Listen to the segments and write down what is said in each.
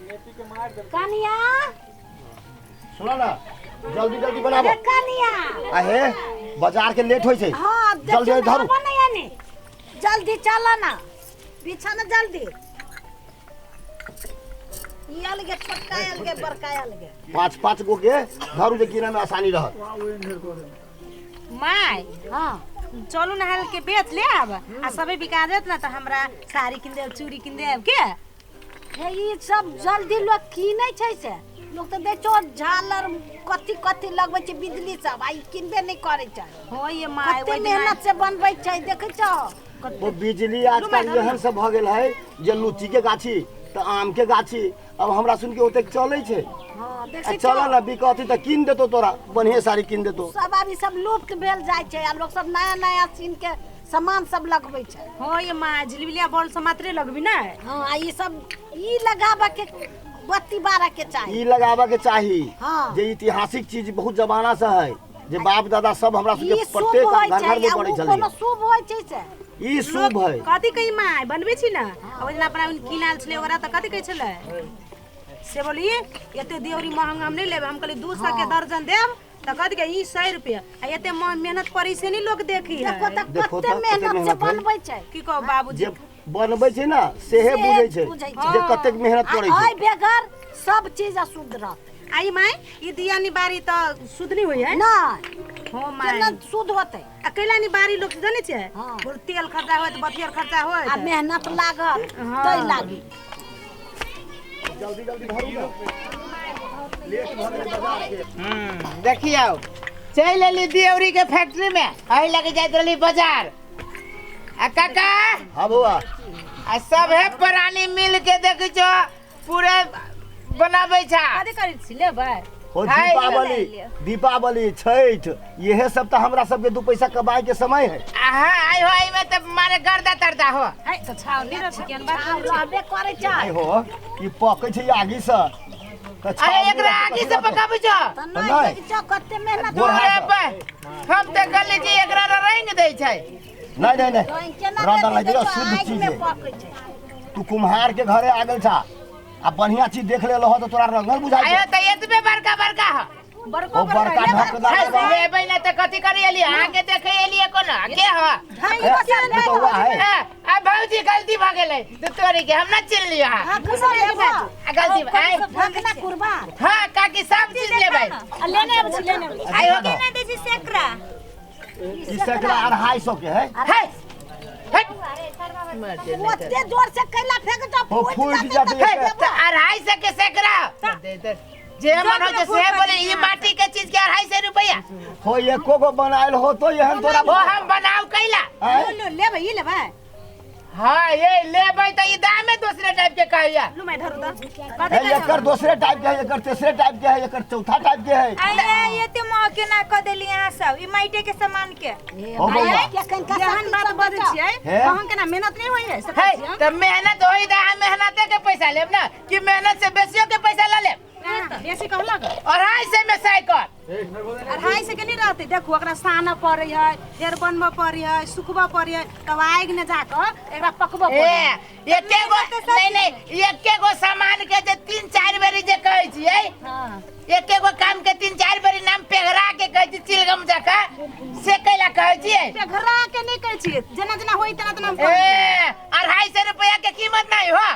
कनिया सुनो ना जल्दी जल्दी बनाबो अरे कनिया आहे बाजार के लेट होई छै हाँ जल्दी जल्दी धरू नहीं आने जल्दी चला ना पीछा ना जल्दी ई अलगे छोटका अलगे बड़का अलगे पाँच पाँच गो के धरू जे गिने में आसानी रहत माय हाँ चलू नहाल के बेच ले आब आ सबे बिका देत ना त हमरा साड़ी किन देब चूड़ी किन देब के हे ई सब जल्दी लोग कीनै छै से लोग तऽ दै छौ झालर कथी कथी लगबै छै बिजली सब आ ई किनबे नहि करै छै हो ये माय कते मेहनत से बनबै छै देखै छौ वो बिजली आजकल एहन सब भऽ गेल है जे लुच्ची के गाछी तऽ आम के गाछी अब हमरा सुन के ओतेक चलै छै हँ आ देखै चल छौ ना बिकती तऽ कीन देतो तोरा बढ़िए साड़ी कीन देतो सब आब ई सब लुप्त भेल जाइ छै आ लोग सब नया नया सीन के सामान सब लगबै छै हो ये माय झिलमिलिया बॉल सब मात्रे लगबी ना हँ आ ई सब ई लगाबऽ के बत्ती बारऽ के चाही ई लगाबऽ के चाही हाँ। जे ऐतिहासिक चीज बहुत जमाना से है जे बाप दादा सब हमरा ई सबके शुभ प्रत्येक होइ घर छै घर में आ करै उ छलै कोनो शुभ होइ छै से ई शुभ है कथी कही माय बनबै छी ना आ ओहि दिना अपना किनाल छलै ओकरा तऽ कथी कहै छलै से बोलिए एते देवरी महंगा हम नहीं लेबै हम कहली 200 के दर्जन देब तऽ कथी के ई 100 रुपया आ एते मेहनत पड़ी से नहीं लोग देखी है देखो तऽ देखो कते तऽ कते मेहनत से मेहनत है। बनबै छै की कहू बाबूजी जे बनबै छै ना सेहे सेहे बुझै छै बुझै छै। जे कतेक मेहनत आ पड़ै छै एहि बेगर सब चीज अशुद्ध रहतै आई माय ई दिया नी बारी तऽ शुद्ध नहीं होई है नहि हो माय केना शुद्ध होतै आ कैला नी बारी लोग जानै छै हाँ। बोल तेल खर्चा होत बथियर खर्चा होत आ मेहनत लागत हाँ। तै लागी जल्दी जल्दी धरू ना लेट भऽ गेलै बाजार के देखियौ चलि एली दियौरी के फैक्ट्री में एहि लगे जाइत रहली बाजार आ काका हाँ बौआ आ सब है प्राणी मिल के देखै छो पूरे बनाबै छा कथी करै छी लेबै हो हाय, दीपावली दीपावली छठ इहे सब तऽ हमरा सबके दू पैसा कमाए के समय है अहाँ आइ हो एहिमे तऽ मारे गर्दा तरदा हो है तऽ छाव नहीं रहै छै केहन बात छाव रहबे करै छै आइ हो ई पकै छै आगी से तऽ अरे छाव एकरा आगी से पकाबै छो तऽ नहि। नहि देखै छौ कते मेहनत गोरहा अरे से। बा, हम तऽ कहली कि एकरा रंग दै छै नहीं नहीं नहीं रंग केना रंग देतै नहीं देखो, दियौ, शुद्ध आगि चीज मे है पकै छै तू कुम्हार के घरे आ गेल छा आ बढ़िया चीज देख ले हो तो तोरा रंगल बुझाइ आयो छै तऽ एतबे बड़का बड़का ह बड़को ओ बड़का ढकदार है, बा। लेबै ने तऽ कथी करी एलियै अहाँके देखे एलियै कोनो के ह ए, पुतौआ है ए, आ भौजी गलती भऽ गेलै तऽ तोरी के हम ना चिन्हलियै अहाँ हाँ, कुर्बा लेबो। आ गलती आइ ढकना कुर्बा हँ काकी सब चीज लेबै लेने आबै छी लेने आबै छी आइ हो केना दै छी सेकरा ई सैकड़ा 250 के है है हट ओते जोर से कैला फेंक तो हो, फूटि जातै। हे, तऽ 250 के सैकड़ा जे मन होइ छै से बोले ई माटी के चीज के 250 रुपया हो एको गो बनायल हो तो एहन तोरा ओ हम बनाउ कैला आँय? लो लेबै ई लेबै हाँ ये लेबै तऽ ई दामे दोसरे टाइप के कहैया लू मैं धरू तऽ है एकर दोसरे टाइप के है एकर तेसरे टाइप के है एकर चौथा टाइप के है अरे एते महग केना कऽ देली अहाँ सब ई माइटे के सामान के हो बौआ के कनिका जेहन बात बजै छियै हे? तहन केना मेहनत नहि होइ है से है कहै छियै हम। तऽ मेहनत होई तऽ अहाँ मेहनते के पैसा लेब ना कि मेहनत से बेसियो के पैसा लऽ लेब बेसी कहलक 250 में साइकिल 250 के नहि रहतै देखू ओकरा सानऽ पड़ै है फेर बनबऽ पड़ै है सुखबऽ पड़ै है तब आगि ने जाकऽ एकरा पकबऽ ए पड़ै है एके गो नहीं नहीं एके गो सामान के जे 3-4 बेरी जे कहै छियै एके गो काम के 3-4 बेरी नाम पेघरा के कहै छी चिलगम जका से कैला कहै छियै पेघरा के नहि कहै छियै जेना जेना होइ तेना तेना हम कहै ए 250 रुपया के कीमत नहीं हो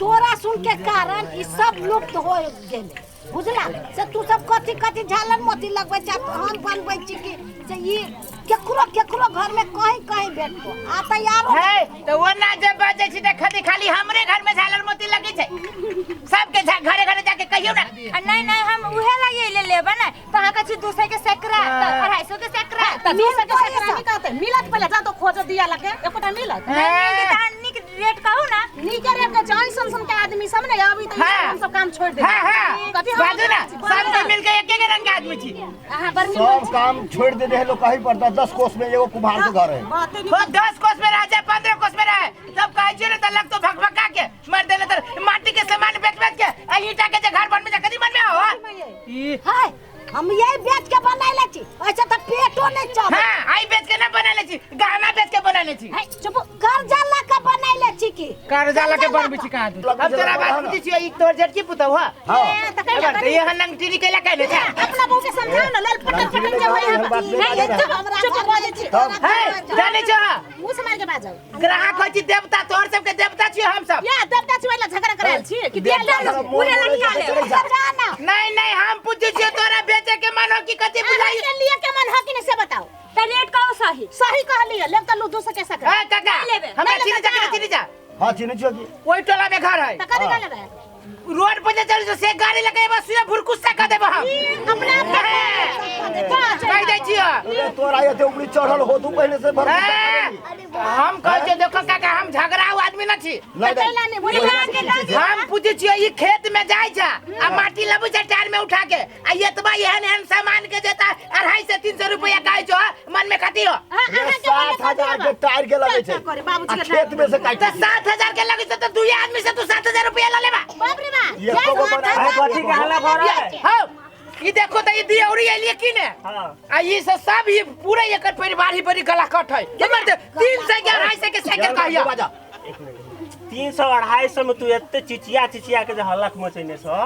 तोरा सुन के कारण ई सब लुप्त हो गेलै बुझला से तू सब कथी कथी झालर मोती लगबै छै हम बनबै छी कि से ई केकरो केकरो घर में कहीं कहीं भेटतो आ तैयार हो। है तो वो ना जब बाजै छी त खाली खाली हमरे घर में झालर मोती लगे छै, सबके घरे घरे जाके कहियो ना। आ नहीं नहीं, हम उहे लागे ले लेबे ना त अहाँ कहै छी 200 के सैकड़ा त 250 के सैकड़ा। त 200 के सैकड़ा नहीं कहते, मिलत पहिले जा तो खोज दिया लगे एकोटा मिलत नहीं मिलत त अहाँ नीक रेट कहू ना। नीक रेट के जाई सन सन के आदमी सब ने अभी त हाँ। हम सब काम छोड़ दे। हां हां कथी हम बाजू ना, सबके मिल के एक एक रंग के आदमी छी। अहाँ बड़ सब काम छोड़ दे रहे लोग कहीं पर 10 कोस में एगो कुम्हार के घर है। बाते नहीं हो 10 कोस में रह जाए 15 कोस में रहे तब कहै छियै ने त लग तो भकभका के मर देले त माटी के सामान बेच बेच के आ ईटा के जे घर बनबे कदी मन में हो ई हाय हम यही बेच के बनैले छी, ऐसे त पेटो नहीं चले। हां आई बेच के ना बनैले छी, गहना बेच के बनैले छी। हाय चुप, कर्जा ला के बनैले छी की कर्जा ला के बनबै छी कहाँ तू? अब तोरा बात बुझै छियै, ई तोहर जेठकी पुतहु ह। हां त कहिला अगर यहाँ नंगटीरी कैला कैले छै। अपना बहू के समझाओ ना, लल पटक पटक जे होय हम बात नहीं नहीं चुप चुप बाजै छी। तब है जानै छो मुंह से मार के बाजौ। ग्राहक होइ छी देवता, तोहर सबके देवता छियै हम सब। या देवता छी वाला झगड़ा करायल छी कि दिया देवता ले सब मोह पूरे मोड़ै लड़का छै, ले। चलै जा। जाना नहीं नहीं, हम पूछै छियै तोरा बेचे के मन हो कि कथी बुझाई अहाँ के लिए के मन हो कि नहीं से बताओ। त रेट कहू सही। सही कहलिए लेब त लू 200 के सैकड़ा। है काका नहीं लेबै, हमरा नहीं चिन्ह लेबै, जा चिन्ह जा। हां चिन्ह छियो की ओहि टोला में घर है त कथी के लेबै? रोड पर जे चल से गाड़ी लगे बस सुया भुरकुस्सा कर देबो हम अपना आप कह दै छियै। अरे तोरा एते उंगली चढ़ल हो तू पहले से भर हम कहै छियै देखो काका, हम झगड़ाऊ आदमी न छी। नहीं कैला नहीं, बोली हम पूछै छियै ई खेत में जाइ छै आ माटी लबै छै टायर में उठा के आ एतबा एहन एहन सामान के जेता 250 से 300 रुपया कहै छो, मन में कथी हो? 7000 के टायर के लगे छै करे, बाबूजी आ के खेत में से काट त 7000 के लगै छै त दुई आदमी से तू 7000 रुपया ल लेबा। बाप रे बाप। ये तो बना अरे कथी के हल्ला भऽ रहल है? हौ ई देखो त ई दियौरी एलिए की ने हाँ। आ ई से सब ई पूरा एकर परिवार ही बड़ी गला कट है। हमर त 300 के 250 के साइकिल कहिया। बाजा एक मिनट, 300 250 में तू एते चिचिया चिचिया के जे हल्ला मचैने छौ,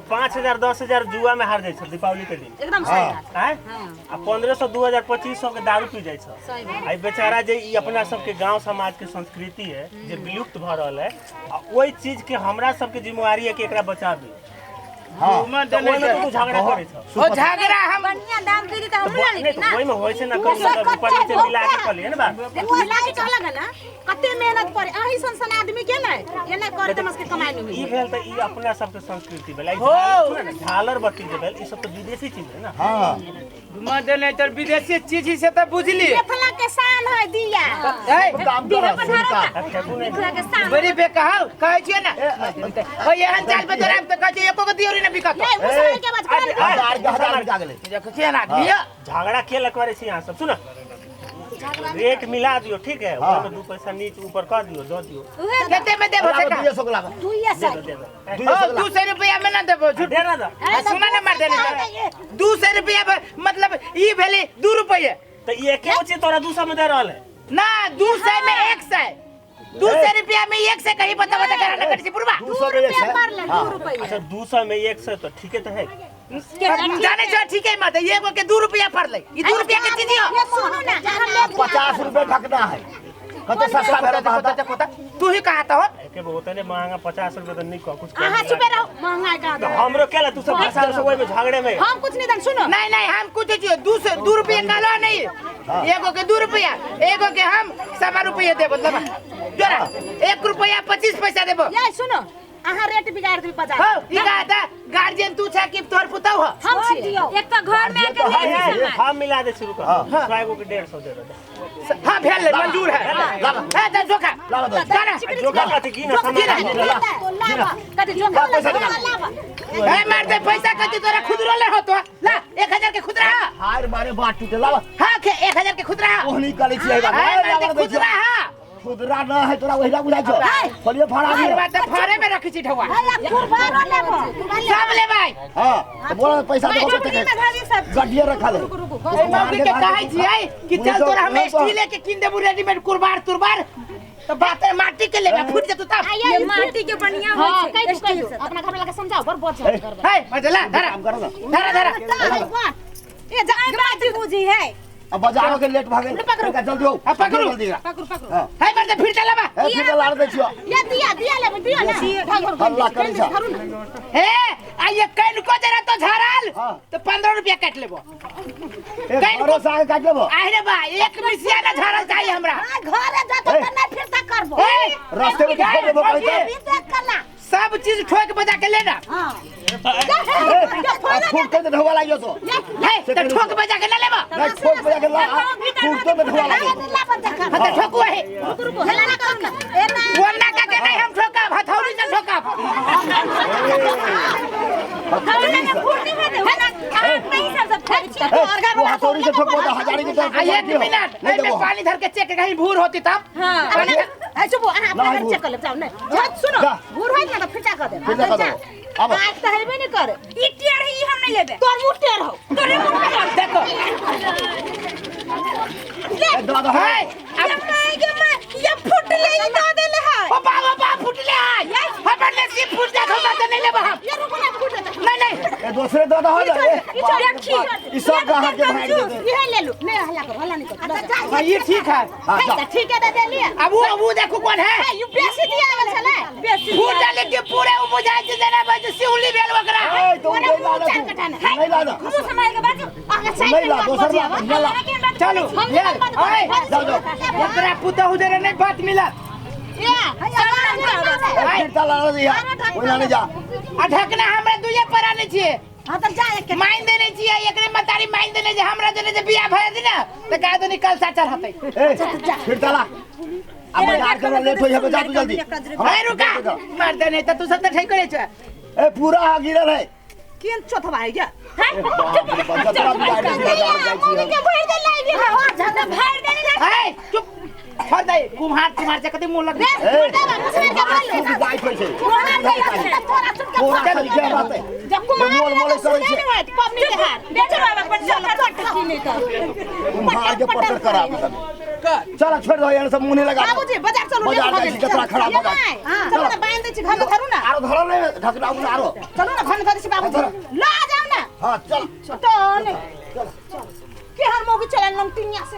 5000 10000 जुआ में हार जाइ छौ दीपावली के दिन। एकदम सही बात। आँय? आ 1500 2000 2500 के दारू पी जाइ छौ। आ ई बेचारा जे ई अपना सबके गांव समाज के संस्कृति है जे विलुप्त भऽ रहल है, आ ओहि चीज के हमरा सबके जिम्मेवारी है कि एकरा बचाबी। हां तऽ ओहिमे तऽ तू झगड़ा करै छौ। ओ झगड़ा हम बढ़िया दाम दे दी त हमरो नहि लेती तऽ ना। ओहिमे होइ छै ना कभी मतलब ऊपर नीचे मिला के कलियै ने बात। मिला के कहलक है ना कते मेहनत करे अही सन सन आदमी के ने एना करे त मस्के कमाई नहीं ई होई। भेल तऽ ई अपना सबके संस्कृति भेल। ई हो। सुन ने, झालर बत्ती जे भेल ई सब तऽ विदेशी चीज है ना। हां मर्द नहीं तर विदेशी चीज ही से त बुझली। मिथिला के शान है दिया। ए काम कर सुन काम। आ फेकू नहि। मिथिला के शान। बड़ी बेकहाव कहै छियै ना। ओ एहन चाल पे तोरा त कहै छियै एको गो दियौरी ने बिकत। नहीं उ समय के बात कर। हजार के हजार बिका गेलै। देखो केहन आदमी है। झगड़ा के लए करै छी अहाँ सब? सुन, रेट मिला दियो ठीक है, ओहिमे 2 पैसा नीच ऊपर कर दियो दऽ दियो। उहे कते में देबो से का? 200 के लागा 200 दे दे 200 ओ 200 के लागा रुपया में ना देबो झूठ। दे ना दे। आ सुना ना मार देने 200 रुपया मतलब ई भेलै 2 रुपये। तऽ ई एके गो चीज तोरा 200 में दे रहल है ना 200 में 100 200 रुपया में 100 कहीं बता बता करा ना करी पुरवा। 200 में 100 पर ले 2 रुपया। अच्छा 200 में 100 तो ठीके तो है। जाने छो ठीक है मत एगो के 2 रुपया पड़लै ई 2 रुपया के चीज हो। ये सुनो ना हम लोग 50 रुपए ठकना है कते सस्ता भेल कोता कोता तू ही कहा हो। एके गो होते ने महंगा 50 रुपये तो नहीं कह कुछ कम अहाँ मिला चुपे के। रहो महंगाई का तो हमरो के ला तू सब भाषा से ओहिमे झगड़े में। हम कुछ नहीं दन सुनो। नहीं नहीं हम कुछ चाहिए 200 2 रुपया कहलो नहीं एगो के 2 रुपया एगो के हम 1.25 रुपया देबो मतलब जोरा 1 रुपया 25 पैसा देबो। ये सुनो अहाँ रेट बिगाड़ देबी बाजार। हो ई कहा था गार्जियन तू छा कि तोहर पुतहु हो। हम छी एक त घर में आके ले हे, सामान। हम मिला दे शुरू कर 100 गो के 150 दे दे। हां भेल ले मंजूर है। है त जोखा लावा दो। गाना जोखा कथी की ना सामान कथी जोखा पैसा निकाल। लावा ए मार दे पैसा कथी तोरा खुदरो ले हो तो ला 1000 के खुदरा। हार मारे बात टूटे लावा। हां के 1000 के खुदरा। ओहनी करै छी एहि बात। ए मार दे लावा दै खुदरा। छियै। हां खुदरा न है तोरा ओहिरा बुझाइ छौ फलियो फाड़ा हार दियो। बात फाड़े में रखी छी ढौआ कुर्बानो लेबो सब लेबै। हां त बोला पैसा देबो झोपड़ी में धरी सब। गड्ढिए रखा ले। ए मौगी के कहै छियै कि चल तोरा हम स्टीले के किन देबू रेडीमेड कुरबार तुरबार त बाते माटी के लेबे फूट जेतौ तब। ये माटी के बढ़िया हां होइ कहि छै दू कहि दू अपना घर वाला के समझाओ बड़ बहुत झगड़ा करबै। हे मजला धरा काम कर ना धरा धरा ए जा बात बुझी है। अब बाजारो के लेट भागे पकड़ू। जल्दी हो अब पकड़ू। जल्दी पकड़ू पकड़ू। हां हे मर्द फिर चलाबा ए फिर लाड़ दै छियो। ये दिया दिया लेबै दिया ना हल्ला करै छ। धरू ना हे आ ये can को जरा तो झरल गेल हाँ। तो 15 रुपया काट लेबो। एक घरो से आगे काट लेबो। आहे रे बा, एक मिसिया ना झरल चाहिए हमरा। हां, घरे जातो त नहीं फिरता करबो। ए, रास्ते में ठोक देबो कहीं तो। अभी देख कला। सब चीज ठोक बजा के लेना। हां। फूटते तो ढोवा लागियो तो। है तो ठोक बजा के ना लेबो। नहीं, ठोक बजा के ला, फूटते में ढोवा लागियो। हां तो ठोकू है। हल्ला ना करू ना। ए ना। वो ना का के नहीं हम ठोकब, हथौड़ी से ठोकब। वो हथौड़ी से ठोकबो तो हजारी के तरफ। आ एक मिनट, नहीं एमे देबो। पानी धर के चेक कहीं भूर होती तब। हां, ए चुप, अहाँ अपना नहीं, घर चेक कर लेब, जाउ नहीं। जा, सुनो, जा। भूर होइत ना त फिरता कर देब। फिरता कर देबो। आबो। आँख त हेबे नहीं करे। ई टेढ़ है, ई हम नहीं लेबे। तोर मुँह टेढ़ हौ। तोरे मुँह टेढ़। देखो। ए, दवा दो। है, ये माय गे माय, ये फुटले ई द देले है। ओ बा, ओ बा, फुटले है। हमर नसीब फूट जात हमरा त नहीं लेबो हम। ये रुको ना, फूट देते। नहीं नहीं। ए, दूसरे दवा दो ना। ए, देखी। ई सब ग्राहक के भाग देते। इहे ले लू। नहीं, हल्ला करो, हल्ला नहीं करो। अच्छा जा। हां, ये ठीक है। हां, जा। त ठीक है, दे देलिए। अब वो देखो कौन है। ए, you बेसी दिया गेल छलै। बेसी फूट डाले के पूरे उ बुझाय छै जेना भाई जे सिउली भेल ओकरा। ए, तो नहीं ला तू। नहीं ला ना। मुँह संभाल के बाजू। आगे साइड नहीं ला, दोसर ला, बढ़िया ला। चलू ले आए। जाओ, जाओ। ओकरा पुतहु देरे नहीं बात मिलत। ए, ए, फिरता ला दे यार। कोई ना नहीं जा। आ ढकना हमरा दुइये पराने छिए। हां त जा एक। मान देने छिए, एकरे मतारी मान देने जे हमरा देने जे बियाह भए दी ना त का दनी कल साचर हतै। ए, फिरता ला। अब बाजार कर लेट होई है, जा तू जल्दी। ए रुका, मार देने त तू सब त ठीक करे छ। ए, पूरा गिरल है। केन चोथवा है क्या? ए, बाप रे बाप, जतरा बिगाड़ दे, बाजार जाइ छी हम। के भर दे लाइबे। हां, झगड़ा भर देने ला। ए चुप, छोड़ दे। कुम्हार कुम्हार से कते मुंह लग। ए, कुम्हार जाइत होइ छै। तोरा सुन के पूरा सरिया रहतै। जब कुम्हार मोल मोले करै छै। पबनी तिहार। बेचो बाबा, अपन चल पट की नहीं कर। कुम्हार के पटर करा चल, छोड़ दो यार, सब मुंह नहीं लगा। बाबूजी, बाजार चलू। बाजार जाइ छी, जतरा खराब हो जाइ। चलू ना, बांध दै छी घर में धरू ना। आरो धरल नहीं ढकना उकना आरो। चलू ना, घर में धरै छी बाबूजी। ल जाऊ ना। हां, चल। तो नहीं। चल। केहन मौगी चलल लमटिनिया से।